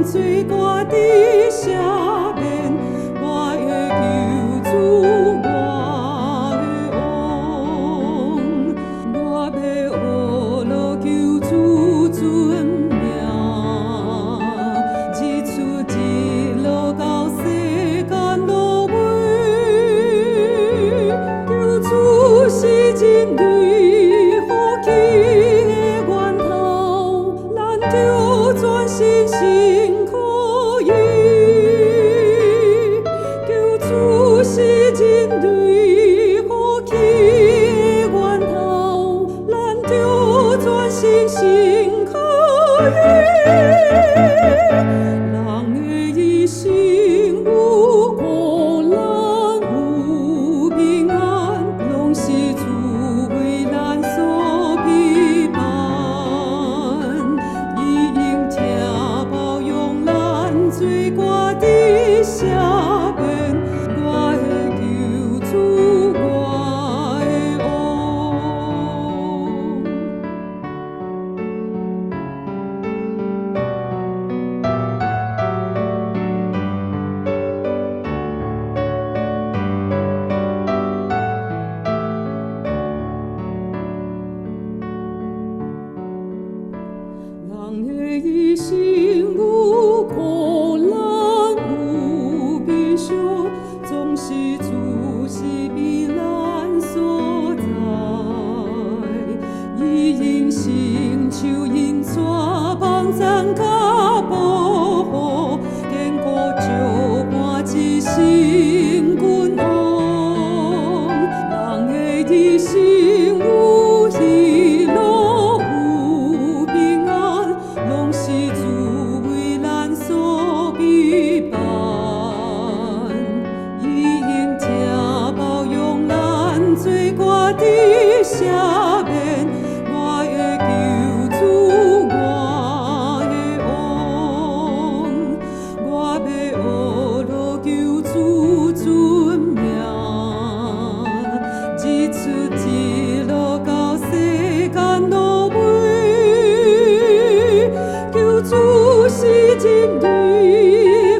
罪過的赦免，我的救主，我的王，我欲學落救主尊名，日出日落到世間落尾，救主是人類福氣的源頭，咱著專心信靠伊。救主是人類福氣的源頭，咱著專心信靠伊。人的一生有苦難有平安，攏是主為咱所備辦。伊用疼包容咱罪過的赦免，我的救主，我的王。人的一生有苦難有悲傷，總是主是避難所在。伊用伸手引帶幫贊佮保護，堅固石磐一生君王。人的一生有喜樂有平安，攏是主為咱所備辦。伊用疼包容咱罪過的赦免，我的救主，我的王，我欲學落救主尊名，日出日落到世間落尾，救主是人類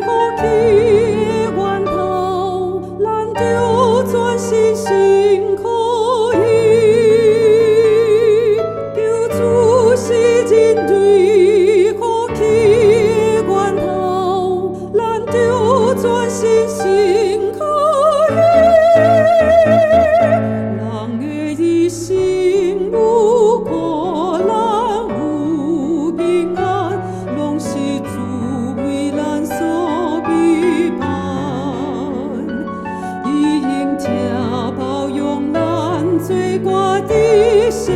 福氣的源頭，咱著專心信靠伊。救主是人類福氣的源頭，咱著專心信靠伊。人的一生有苦難有平安，攏是主為咱所備辦。伊用疼包容咱罪過的赦